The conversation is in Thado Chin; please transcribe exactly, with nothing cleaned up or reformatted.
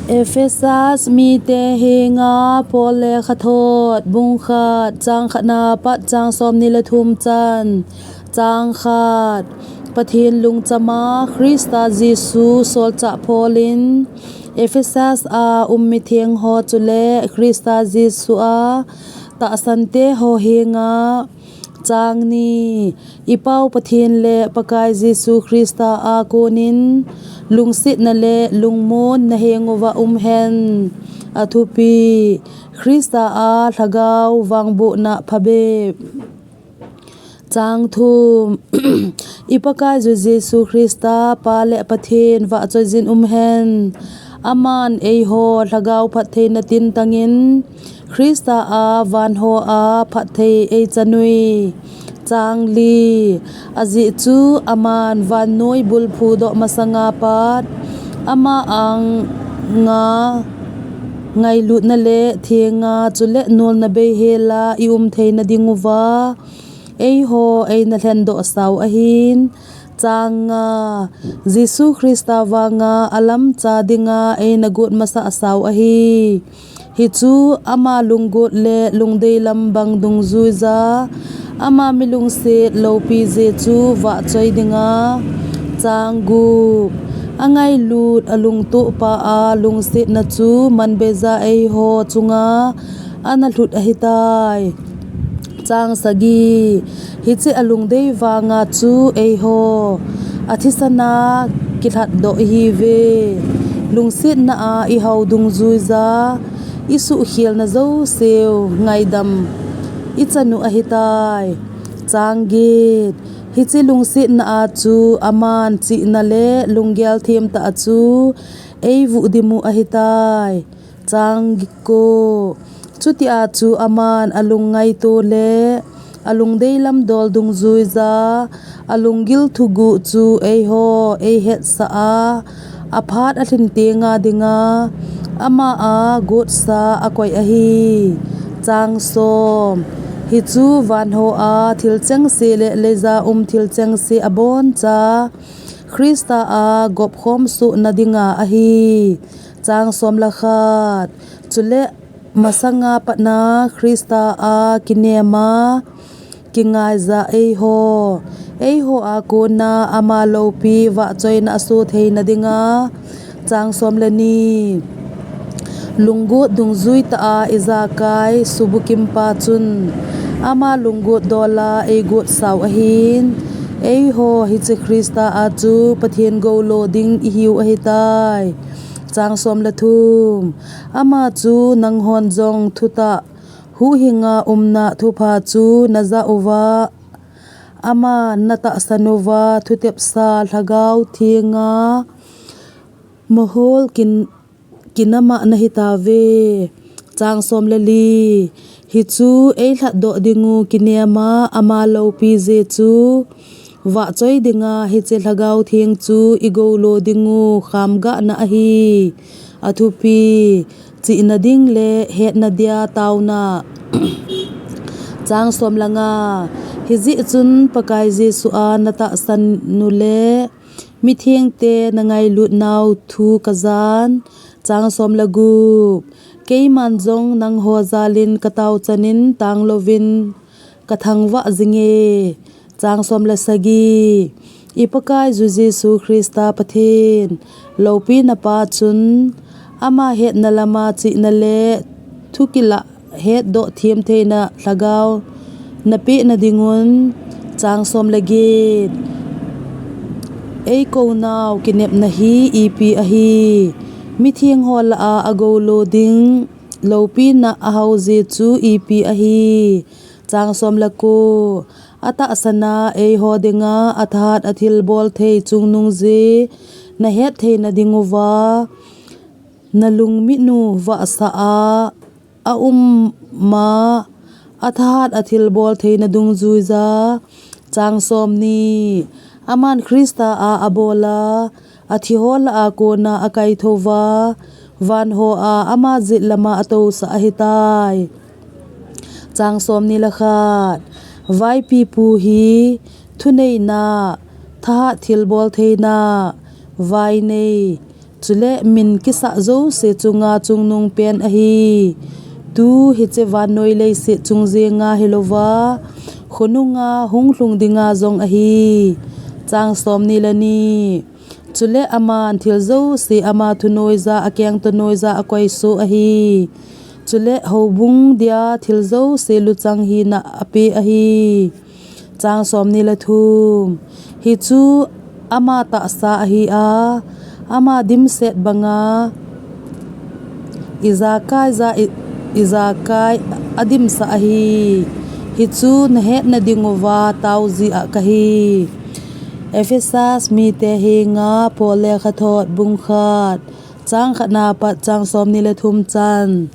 Ephesus mite henga Paul lekhathot, bung khat, chang khatna pat chang somni le thum chan. Chang khat. Pathen lungchama Christa Jesu solchah Paul in Ephesus a um mitheng ho chule Christa Jesu a tahsante ho henga. Chang ni. I Pau Pathen le Pakai Jesu Christa a konin lungsetna le lungmon na henguva um hen. A thupi. Christa a lhagao vangbohna phabep. Chang thum. I Pakaiyu Jesu Christa Pa le Pathen vahchoijin um hen. Aman eiho lhagao phattheina tintangin Christa a vanho a phatthei eichanui. Chang li. Ajeh chu aman vannoi bulphu doh masanga pat ama anga ngailutna le thenga chule nolna beihela i um theina dinguva eiho eina lhendoh sau ahin. Chang nga. Jesu Christa vanga alamcha dinga eina got masah sau ahi. Hichu ama lunggot le lungdei lam bang dungjuija ama milungset loupi jeh chu vahchoi dinga. Chang gup. Angailut alungtohpa a lungsetna chu manbeija eiho chunga ana lhut ahitai. Chang sagi. Hiche alungdei vanga chu eiho athisana kilhatdoh ihiuve. Lungsetna a ihao dungjuija isuhkhelna jouseu ngaidam ichan u ahitai. Chang get. Hiche lungsetna a chu aman chihna le lunggel themtah a chu eivuh dimu ahitai. Chang ko. Chutia chu aman alungngaito le alungdei lam dol dungjuija alunggil thuguh chu eiho eihetsah a aphat alhin tenga dinga ama a gotsa akoi ahi. Chang som. Hichu vanho a thil chengse le leija um thil chengse aboncha Christa a gopkhom sohna dinga ahi. Chang som le khat. Chule masanga patna Christa a kinema kingaija eiho eiho a kona ama loupi vahchoina aso theina dinga. Chang som le ni. Lunggot dungjuitah a ijakai subukimpa chun ama lunggot dola eigot sau ahin. Eiho hiche Christa a chu Pathen goulo ding ihiu ahitai. Chang som le thum. Ama chu nanghon jong thutah huhhinga umna thupha chu najah uva ama natahsan uva thutepsa lhagao thenga mohol kin kinama nahitauve. Chang som le li. Hichu eilhatdoh dingu kinema ama loupi jeh chu vahchoi dinga hiche lhagao theng chu igoulo dingu khamgahna ahi. Athupi. Chihna ding le hetna dia tauna. Chang som le nga. Hijeh chun Pakai Jesu a natahsan u le mithengte nangailut nau thu kajan. Chang som le gup. Keiman jong nangho jalin katao chanin tanglouvin kathangvah jinge. Chang som le sagi. I Pakaiyu Jesu Christa Pathen loupina pa chun ama hetna lama chihna le thukilah hetdoh themtheina lhagao napehna dingun. Chang som le get. Eikou nau kinepna hi ipi ahi. Mitheng ho lah a agoulo ding loupina ahao jeh chu ipi ahi. Chang som le ko. Atahsan a eiho dinga athahat athilbol thei chungnung jeh nahet theina dinguva nalungmit u vahsah a aum ma athahat athilbol theina dungjuija. Chang som ni. Aman Christa a abola athi ho lah a kona akaithouva vanho a ama jetlama atousah ahitai. Chang som ni le khat. Vaipipu hi thuneina, thahat thilbol theina, vainei, chule min kisah jouse chunga chungnungpen ahi. Tu hiche vannoi leiset chung jenga hilouva, khonunga hunglhung dinga jong ahi. Chang somni le ni. Chule aman thil jouse ama thunoija, akengto noija akoisoh ahi. Chule houbung dia thil jouse luchang hina apeh ahi. Chang somni le thum. Hichu ama tahsa ahi a, ama dimset banga ijakai ja i, ijakai adimsah ahi. Hichu nahetna dinguva tao jia kahi. Ephesus mite henga Paul lekhathot bung khat, chang khatna pat chang somni le thum chan.